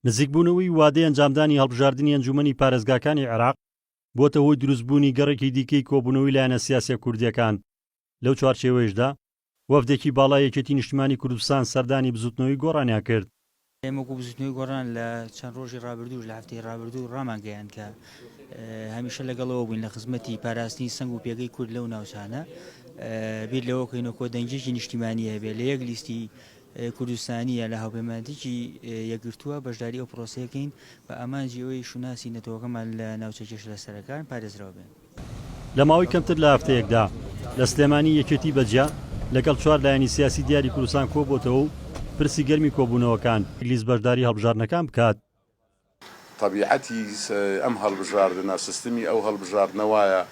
نزیکبوونەوەی وادەی ئەنجامدانی هەڵبژاردنی ئەنجوومەنی پارێزگاکانی عێراق، بووەتە هۆی دروستبوونی گەڕێکی دیکەی کۆبوونەوەی لایەنە سیاسییە کوردییەکان، لەو چوارچێوەیشدا وەفدێکی باڵای یەکێتی نیشتیمانی کوردستان سەردانی بزوتنەوەی گۆڕانیان کرد. ئێمە وەکو بزوتنەوەی گۆڕان لە چەند ڕۆژی ڕابردووش لە هەفتەی ڕابردوو ڕامانگەیاند کە هەمیشە لەگەڵ ئەوە بووین لە خزمەتی پاراستنی سەنگ و پێگەی کورد لەو ناوچانە بیر لەوە کەینەوە کۆدەنگیەکی نیشتیمانی هەبێ لە یەک لیستی کوردستانییە لە هاوپەیمانێتیی یەکگرتووە بەشداری ئەو پرۆسەیە کەین بە ئامانجی ئەوەی شوناسی نەتەوەکەمان لە ناوچە کێشەلەسەرەکان پارێزراو بێن. لە ماوەی کەمتر لە هەفتەیەکدا لە سلێمانی یەکێتی بە جیا لەگەڵ چوار لایەنی سیاسی دیاری کوردستان کۆبۆتەوە و پرسی گەرمی کۆبوونەوەکان، لیست بەشداری هەڵبژاردنەکان بکات. تەبیعەتی ئەم هەڵبژاردنە، سیستمی ئەو هەڵبژاردنە وایە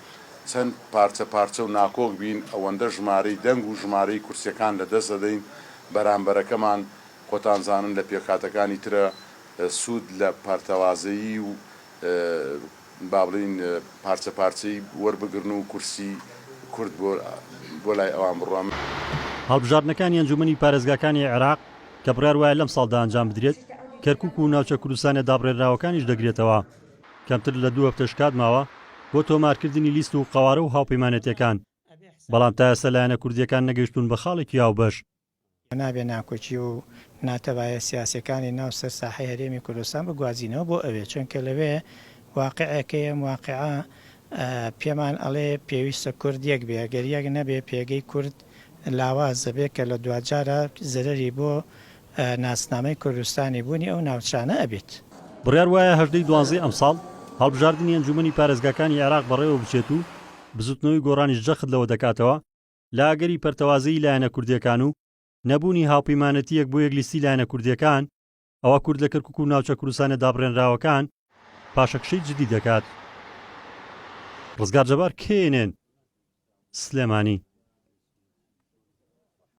چەند پارچە پارچە و ناکۆک بین ئەوەندە ژمارەی دەنگ و ژمارەی کورسیەکان لە دەست دەدەین، بەرامبەرەکەمان خۆتان زانن لە پێکهاتەکانی ترە سوود لە پەرتەوازەیی و با بڵێین پارچە پارچەیی وەربگرن و کورسی کورد بۆ لای ئەوان بڕوا. هەڵبژاردنەکانی ئەنجومەنی پارێزگاکانی عێراق کە بڕیار وایە لەمساڵدا ئەنجام بدرێت، کەرکوک و ناوچە کوردستانیە دابڕێنراوەکانیش دەگرێتەوە. کەمتر لە دوو هەفتەش کات ماوە بۆ تۆمارکردنی لیست و قەوارە و هاوپەیمانێتیەکان، بەڵام تا ئێستا لایەنە کوردییەکان نەگەیشتوون بە خاڵێکی هاوبەش. نابێ ناکۆکی و ناتەبایە سیاسیەکانی ناو سەر ساحەی هەرێمی کوردستان بگوازینەوە بۆ ئەوێ، چونکە لەوێ واقیعێک هەیە، ئەم واقیعە پێمان ئەڵێ پێویستە کورد یەک بێ، گەر یەک نەبێ پێگەی کورد لاواز دەبێ کە لە دواجارا زەرەری بۆ ناسنامەی کوردستانی بوونی ئەو ناوچانە ئەبێت. بڕیار وایە هەژدەی دوانزەی ئەمساڵ هەڵبژاردنی ئەنجوومەنی پارێزگاکانی عێراق بەڕێوە بچێت و بزوتنەوەی گۆڕانیش جەخت لەوە دەکاتەوە لە ئەگەری پەرتەوازەیی لایەنە کوردییەکان و نەبوونی هاوپەیمانەتییەک بۆ یەک لیستی لایەنە کوردییەکان، ئەوا کورد لە کەرکوک و ناوچە کوردستانە دابڕێنراوەکان پاشەکشەی جدی دەکات. ڕزگار جەبار، KNN، سلێمانی.